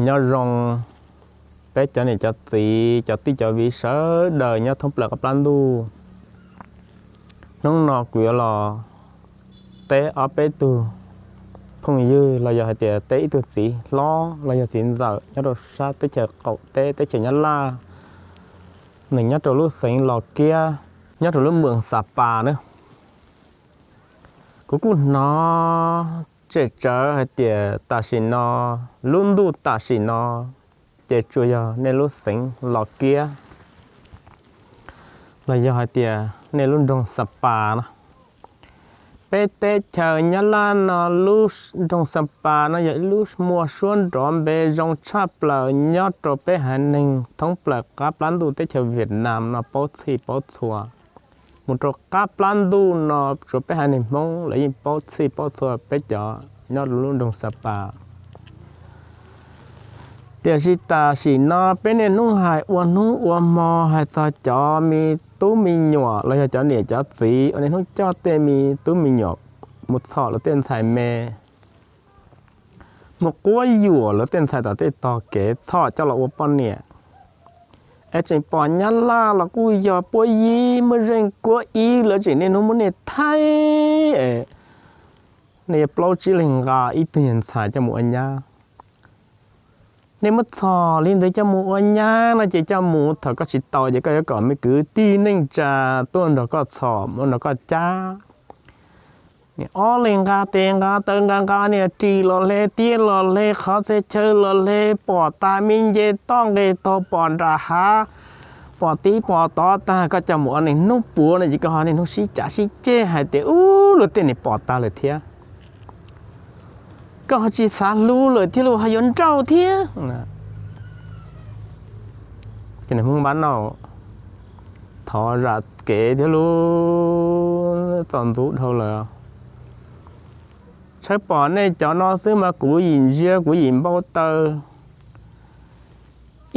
Nyob zoo peb cov niam cov txiv, cov tij cov viv sawv daws nyob thoob plaws qab plab ntuj. Hnub no kuv yuav los teb ob peb tug phooj ywg los yog hais tias teb ib tug txiv hlob los yog txiv ntxawm nyob rau sab teb chaws qaum teb, teb chaws Nyab Laj. Nws nyob rau lub xeev Los Kiab, nyob rau lub moos Xa Pas na. Kuv kuj hnov tsem tsawv hais tias tam sim no, lub ntuj tam sim no ces tsuas yog nej lub xeev Los Kiab los yog hais tias nej lub nroog Xa Pas no. Peb teb chaws Nyab Laj no lub nroog Xa Pas no yog ib lub muaj suab nrov npe zoo tshaj plaws nyob rau peb haiv neeg thoob plaws qab plab ntuj teb chaws Vietnam no paub txhij paub txhua. Mus rau qab plab ntuj no tsuas peb haiv neeg Hmoob lawv yeej paub txhij paub txhua peb cov nyob rau lub nroog Xa Pas. Tiam sis tam sim no peb niaj hnub hais ua hnub ua hmo hais txog cov me tub me nyuam los yog cov niam cov txiv uas niaj hnub coj tej me tub me nyuam mus txhom lawv tej ntxhais me, mus quab yuam lawv tej ntxhais tom tej tog kev txhom coj los ua poj niam. Es tseem pom Nyab Laj los kuj yog puab yib muaj zeej kuab ib, lawv tseem niaj hnub muab nej thaij es nej yuav plaub tsib leeg nqa ib tug nyuag ntxhais coj mus ua nyab. Nej muab txhom li ntawd coj mus ua nyab no ces coj mus thaum koj tsis tau ces koj yuav kom me kwv tij neej tsa tuaj nrog koj txhom, nrog koj cab. Ob leeg nqa tes nqa taw nqa nqa niag ris los hle, tiab los hle, qhov txhia chaw los hle, pom tas me nce toj nqes taug, pom nram hav, pom tib pom tod tag, koj coj mus ua neej hnub puav no ces koj ho niaj hnub sib cav sib ceg hais tias ub, luag tej niag pom tag lawm thiab, koj ho tsis xav hlub lawm thiab, luag ho yuav nrauj thiab. Ces niag Hmoob npab nauj, thov zam kev thiab lub txaus ntxub dhau lawm. Tshawb pom nej cov no xwb mas kuv yim ntsia kuv yim npau taws.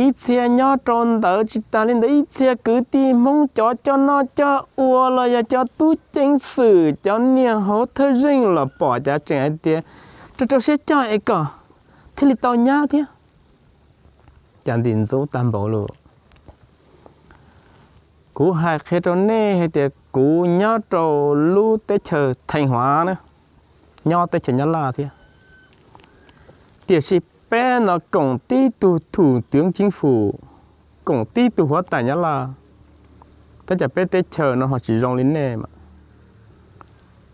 Ib txhia nyob rau ntawd tsis tas li ntawd, ib txhia kwv tij Hmoob cov coj noj coj ua los yog cov tub ceev xwm, cov niag hauv thawj zeej los pom cas tseem hais tias rau rau siab coj es kom thiaj li tau nyab thiab. Cas ntxim ntxub tag npaum lawm. Kuv hais qhia rau nej hais tias kuv nyob rau lub teb chaws Theej Huav na, nyob teb chaws Nyab Laj thiab. Tiam sis peb no koom tib tug thum twv ceev fum, koom tib tug huab tais Nyab Laj, tab cas peb teb chaws no ho tsis zoo li nej mas.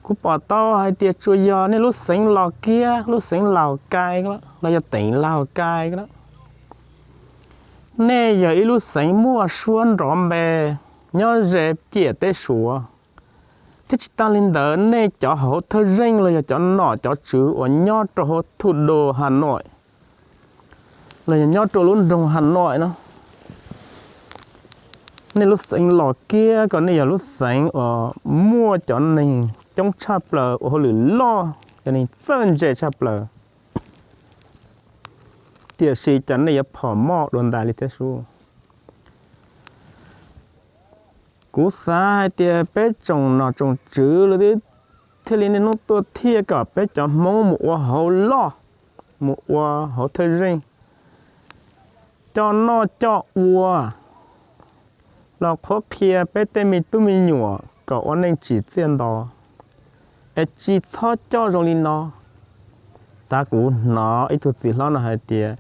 Kuv pom tau hais tias tsuas yog nej lub xeev Los Kiab, lub xeev Laus Kai los yog teem Laus Kai, nej yog ib lub xeev muaj suab nrov npe nyob ze ciam teb Suav. Thiab tsis tas li ntawd, nej cov hauv thawj zeej los yog cov nom cov tswv uas nyob rau hauv thuj do Has Nois, los yog nyob rau lub nroog Has Nois no, nej lub xeev Los Kiab ko nej yog lub xeev uas muaj cov neeg coob tshaj plaws, ua hauj lwm loj, cov neeg txawj ntse tshaj plaws, tiam sis cas nej yuav phom moj dua ntais li thiab sub. Kuv xav hais tias peb tsoom nom tsoom tswv los twb thiaj li niaj hnub tuaj thiaj kom peb cov Hmoob mus ua hauv loj, mus ua hauv thawj zeej, coj noj coj ua, los qhuab qhia peb tej me tub me nyuam kom ua neej tsim txiaj nto, es tsis txhob coj zoo li no. Tab kuv hnov ib tug txiv hlob no hais tias,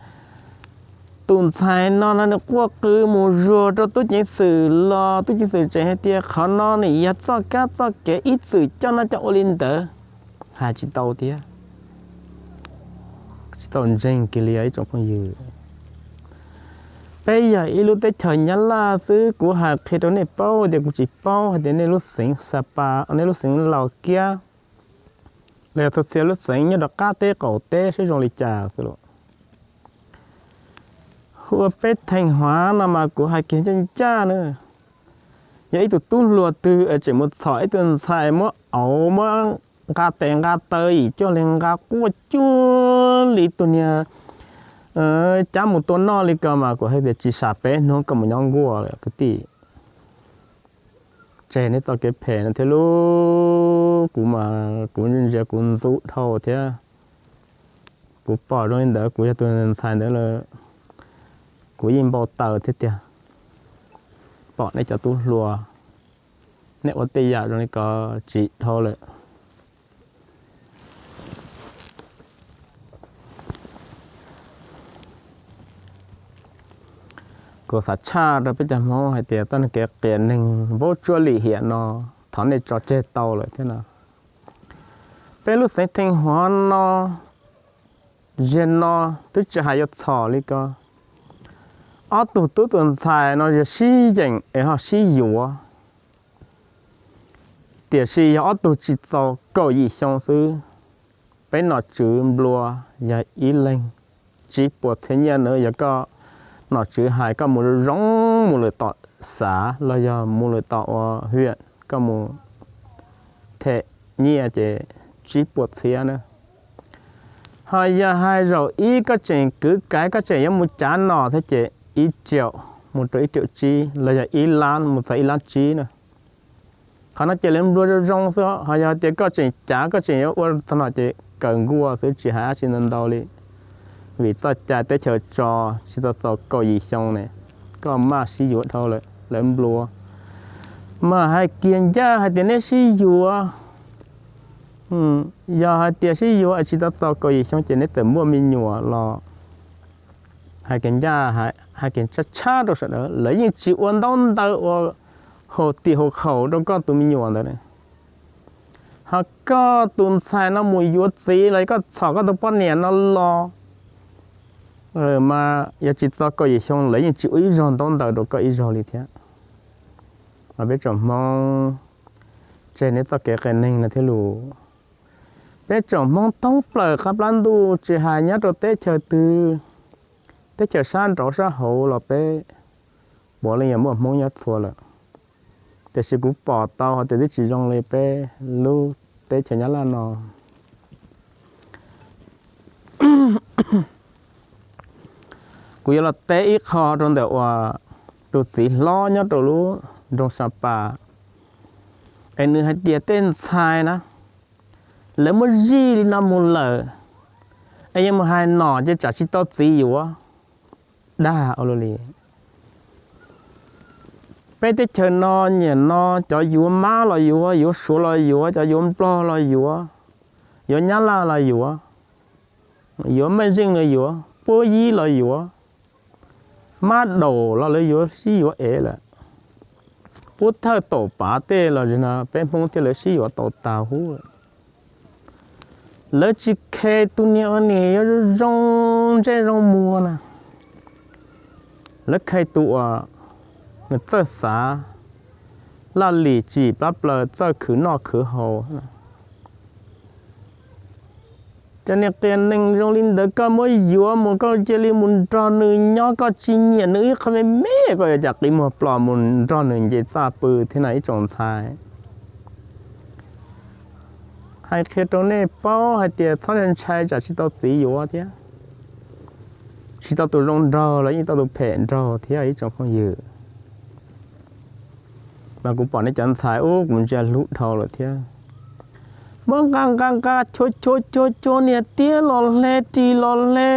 tus ntxhais no no nws quaj qw mus zuag rau tub ceev xwm los tub ceev xwm tseem hais tias qhov no nws yog txoj kab txoj kev, ib txwm coj noj coj ua li ntawd, hais tsis tau thiab. Tsis tau ntseeg kiag li os ib tsoom phooj ywg. Peb yog ib lub teb chaws Nyab Laj xwb, kuv hais qhia rau nej paub tias kuv tsis paub hais tias nej lub xeev Xa Pas, nej lub xeev Laus Kiab, los yog txhua txhia lub xeev nyob rau qab teb qaum teb saib zoo li cas xwb los. Hu ua peb Theej Huav no mas kuv hais kiag ncaj ncaj na, yog ib tug tub hluas twg es tseem mus txhom ib tug ntxhais muab auv muab nqa tes nqa taw yim cuag li nqa quaj cuag li tus niag cab mus tua noj li ko mas kuv hais tias tsis sam peb hnub koj mus nyob nkuaj lawm kwv tij. Tseg neb txoj kev phem no thiab lub, kuv mas kuv ntsia kuv ntxub dhau thiab. Kuv pom zoo li ntawd, kuv yog tus ntxhais ntawd lawm, kuv yeej npau taws thiab tiag. Pom nej cov tub hluas, nej ua tej yam zoo li ko tsis dhau lawm. Kuv xav tshaj rau peb cov Hmoob hais tias txoj kev qias neeg vaub tsuab lim hiam no, thov nej tso tseg tau lawm thiab no. Peb lub xeev Theej Huav no, zaum no twb tsis hais yuav txhom li ko. Ob tug tub tus ntxhais no yog sib yeem es ho sib yuav, tiam sis yog ob tug tsis txaus kaum yim xyoo xwb. Peb nom tswv nplua yog ib leeg tsib puas txhiab nyiaj na, yog koj nom tswv hais koj mus zoo mus lawm tom xav los yog mus lawm tom ua hwm, koj mus them nyiaj ces tsib puas txhiab na. Ho yog hais zaum ib koj tseem kwv kaiv, koj tseem yuav mus cav nom thiab ces ib triệu mus rau ib triệu tsib los yog ib lab mus txog ib lab tsib na. Qhov no ces lawv nplua zoo zoo xwb, ho yog tias koj tseem cav koj tseem yuav ua txog no ces kaw nkuaj xwb tsis hais dab tsi ntau ntau li. Vim txoj cai teb chaws tso tsis tau txaus kaum yim xyoo ne, koj maj sib yuav dhau lawm lawv nplua. Mas hais kiag ncaj hais tias neb sib yuav, yog hais tias sib yuav es tsis tau txaus kaum yim xyoo ces neb txawm muaj me nyuam los hais kiag ncaj, hais kiag tshab tshab rau sawv daws, lawv yeej tsis ua ntaub ntawv ua hau tim hau khaum rau koj tus me nyuam ntawd. Ho koj tus ntxhais no mus yuav txiv los koj txhom koj tus poj niam no los, mas yog tsis txog kaum yim xyoo lawv yeej tsis ua ib zaug ntaub ntawv rau koj ib zaug li thiab. Mas peb tsoom Hmoob, tseg neb txoj kev qias neeg no thiab lus. Peb tsoom Hmoob thoob plaws qab plab ntuj tsis hais nyob rau teb chaws twg, teb chaws sab nraud sab hauv los peb puav leej yog muaj Hmoob nyob txhua lawm. Tiam sis kuv pom tau hais tias twb tsis zoo li peb lub teb chaws Nyab Laj no. Kuv yuav los teb ib qho rau ntawm uas tus txiv hlob nyob rau lub nroog Sa Pas, es nws hais tias tej ntxhais na, lawv muab zij li no mus lawm, es yuav mus hais nom ces tsam tsis tau txiv yuav. Dag ua luaj li. Peb teb chaws no nyiam no cov yuav Mab los yuav, yuav Suav los yuav, cov yuav Nplog los yuav, yuav Nyab Laj los yuav, yuav Mej Zeej los yuav, Puab Yib los yuav, Mab Daum los lawv yuav sib yuav ev lawm. Puab Thawj Taum Pav tej los no peb Hmoob thiaj lawv sib yuav tau tas huv. Lawv tsis khes tus niag ua niam yuav zoo ntsej zoo muag na. Lawv khes tus uas nws txawj xav, laj lim tsim plab plaws, txawj khwv noj khwv haus. Cov niag qias neeg zoo li ntawd koj muab yuav mus koj cia li mus nrog nws nyob, koj tsis nyiam nws ib qho me me, koj yuav cas qiv muag plos mus nrog nws nce txaj pw thiab na ib tsoom ntxhais. Hais qhia rau nej paub hais tias txhob ntshai tsam tsis tau txiv yuav thiab. Tsis tau tus zoo nraug los yeej tau tus phem nraug thiab ib tsoom phooj ywg. Mas kuv pom nej cov ntxhais ub kuv ntsia hlub dhau lawm thiab. Muab nqa nqa nqa, chuav chuav chuav chuav niag tiab los hle, ris los hle,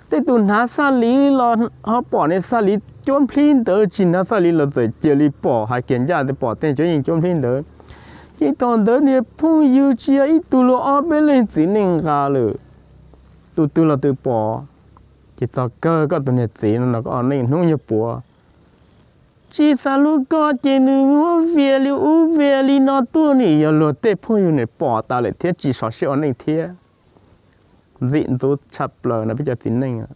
tej tus hnav xaj liv los ho pom niag xaj liv cuab nplhib ntawd, tsis hnav xaj liv los txawm cia li pom, hais kiag ncaj tias pom tej cuab yeej cuab nplhib ntawd. Ces thaum ntawd niag phooj ywg tsis yog ib tug, luag ob peb leeg txiv neej nqa lawm. Tus twg los twg pom. Ces txog kawg koj tus niag txiv no no koj ob neej hnub nyuag puav, tsis xav hlub koj ces nws muab vias li ub vias li no tuaj, nim yog luag tej phooj ywg nim pom tas lawm thiab tsis sov siab ua neej thiab. Ntxim ntxub tshaj plaws no peb cov txiv neej.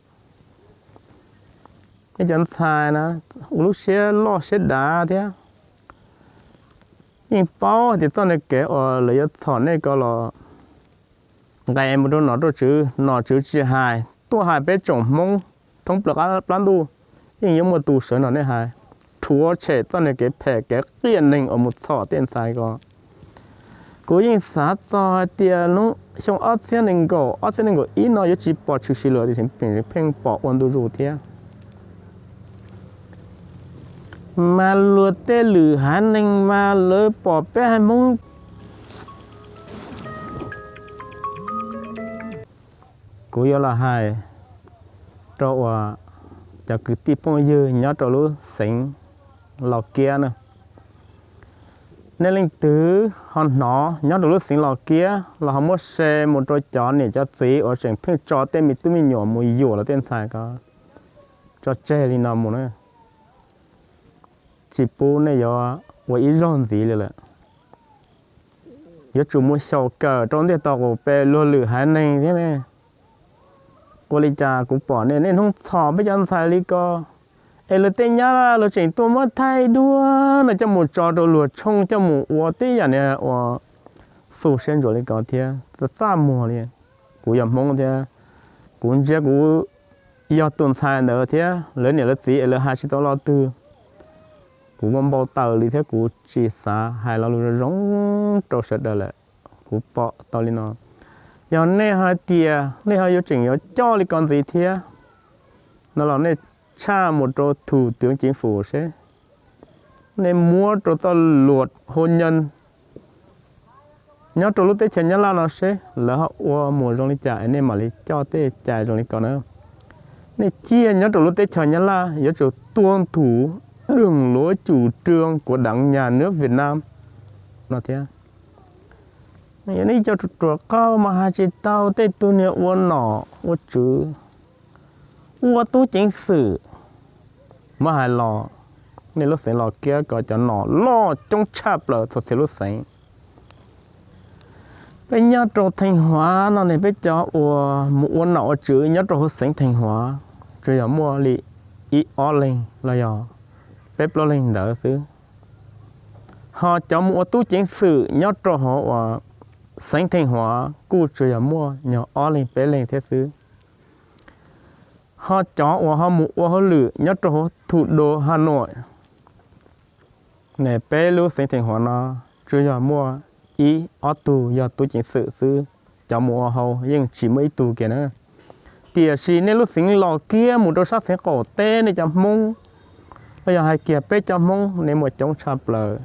Nej cov ntxhais na, ua lub siab loj siab dav thiab. Yeej paub hais tias txoj niag kev uas lawv yuav txhom nej ko los nqes mus rau nom rau tswv, nom tswv tsis hais, tuaj hais peb tsoom Hmoob thoob plaws qab plab ntuj, yeej yuav muaj tus sawv nrog nej hais, rhuav tshem txoj niag kev phem kev qias neeg uas mus txhom tej ntxhais ko. Kuv yeej xav txog hais tias hnub xyoo ob txhiab nees nkaum, ob txhiab nees nkaum ib no yuav tsis pom tshwm sim lawm tiam sis pheej pom ua ntu zus thiab. Mas luag tej lwm haiv neeg mas lawv pom peb haiv Hmoob. Kuv yuav los hais rau uas cov kwv tij phooj ywg nyob rau lub xeev Los Kiab na, nej leej twg ho hnov nyob rau lub xeev Los Kiab los ho muab share mus rau cov niam cov txiv uas tseem pheej tso tej me tub me nyuam mus yuam lawv tej ntxhais ko, tso tseg li no mus na. Tsis pub nej yuav ua ib zaug ntxiv li lawm. Yuav tsum mus xyaum kawm rau ntiaj teb kom peb luag lwm haiv neeg thiab ne. Ua li cas kuv pom nej niaj hnub txhom peb cov ntxhais li ko, es luag tej nyab laj luag tseem tuaj muab thaij dua no coj mus tso rau luag tshooj coj mus ua tib yam niag uas xu siab ntsuas li ko thiab txaj txaj muag li. Kuv yog Hmoob thiab kuv ntsia kuv yog tus ntxhais ntawd thiab lawv niam lawv txiv es lawv hais tsis tau lo twg, kuv muaj npau taws li thiab kuv tsis xav hais lo lus zoo zoo rau sawv daws lawm. Kuv pom tau li no, yog nej hais tias nej ho yuav tseem yuav coj li ko ntxiv thiab no los nej tshaj mus rau thum twv ceev fum seb, nej muab rau txoj luam hau nyees nyob rau lub teb chaws Nyab Laj no seb lawv ho ua mus zoo li cas es nej mam li coj tej cai zoo li ko na. Nej ciaj nyob rau lub teb chaws Nyab Laj yuav tsum tuân thủ đường lối chủ trương của Đảng Nhà nước Việt Nam no thiab. Yog nej coj ruam ruam qauj mas hais tsis tau tej tug niag ua nom ua tswv, ua tub ceev xwm, muab hais los nej lub xeev Los Kiab ko cov nom loj coob tshaj plaws txhua txhia lub xeev. Peb nyob rau Theej Huav no ne peb cov uas mus ua nom ua tswv nyob rau hauv xeev Theej Huav tsuas yog muaj li ib ob leeg los yog peb plaub leeg ntawd xwb. Ho cov mus ua tub ceev xwm nyob rau hauv uas xeev Theej Huav kuj tsuas yog muaj nyuag ob leeg peb leeg thiab xwb. Ho cov uas ho mus ua hauj lwm nyob rau hauv thủ đô Hà Nội ne, peb lub xeev Theej Huav no tsuas yog muaj ib ob tug yog tub ceev xwm xwb, cov mus ua hauj yeej tsis muaj ib tug kiag na. Tiam sis nej lub xeev Los Kiab mus rau sab xeev qaum teb nej cov Hmoob los yog hais kiag peb cov Hmoob nej muaj coob tshaj plaws.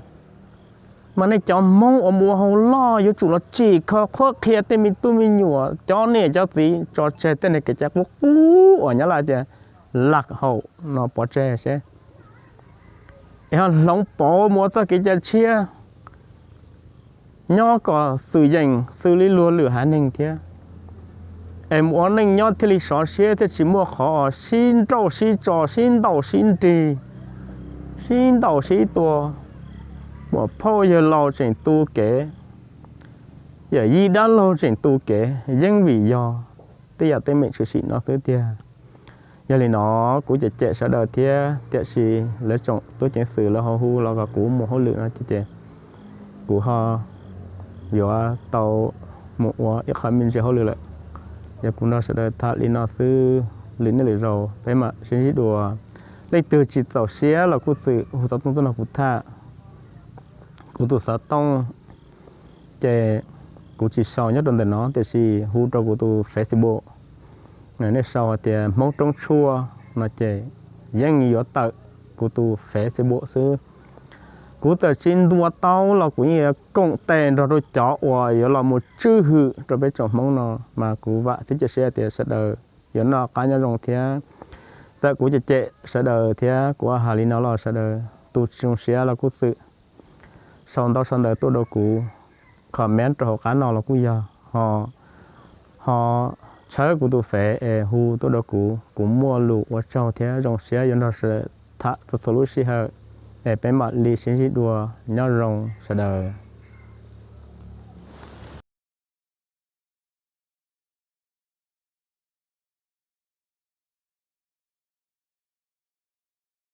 Mas nej cov Hmoob uas mus ua hauj lwm yuav tsum los tsim kho qhuab qhia tej me tub me nyuam cov niam cov txiv tso tseg tej niag kev cai qub qub uas Nyab Laj tias lạc hậu no pov tseg seb, es ho hloov pauv mus ua txoj kev cai tshiab nyob kom xwm yeem xws li luag lwm haiv neeg thiab, es mus ua neej nyob thiaj li sov siab thiaj tsis muaj qhov sib nrauj sib tso sib ntaus sib nrig, sib ntaus sib tua, muam phauj yawg laus tseem tu kev, yawm yij dab laug tseem tu kev yeeb vim yog tej yam teeb meem tshwm sim no xwb tiag. Yog li no kuv cem cem sawv daws thiab, tiam sis lawv tsoom tub ceev xwm lawv ho hu los kom kuv mus hauj lwm no ces kuv ho yuav tau mus ua ib qho me ntsis hauj lwm lawm. Yog kuv nrog sawv daws tham li no xwb, lwm hnub lwm zaus peb mam sib ntsib dua. Leej twg tsis txaus siab los kuj txwm hu xov tooj tuaj nrog kuv tham. Kuv tus xov tooj ces kuv tsis sau nyob rau ntawm no, tiam sis hu rau kuv tus Facebook, nej sau hais tias Hmoob Roob Tshuaj no ces yeej yuav tawm kuv tus Facebook xwb. Kuv txawm tsis ntuas tau los kuv yeej yuav koom tes nrog rau cov uas yuav los mus tswj hwm rau peb tsoom Hmoob no, mas kuv vam thiab cia siab tias sawv daws yuav noj qab nyob zoo thiab. Txawm kuv cem cem sawv daws thiab kuv hais li no los sawv daws tus tsis zoo siab los kuj txwm sau ntaub sau ntawv tuaj rau kuv, comment rau hauv qab no los kuj yog, ho, ho tshawb kuv tus Face es hu tuaj rau kuv, kuv muaj lus ua tsaug thiab zoo siab yuav nrog sawv daws tham txhua txhua lub sij hawm, es peb mam li sib ntsib dua, nyob zoo sawv daws.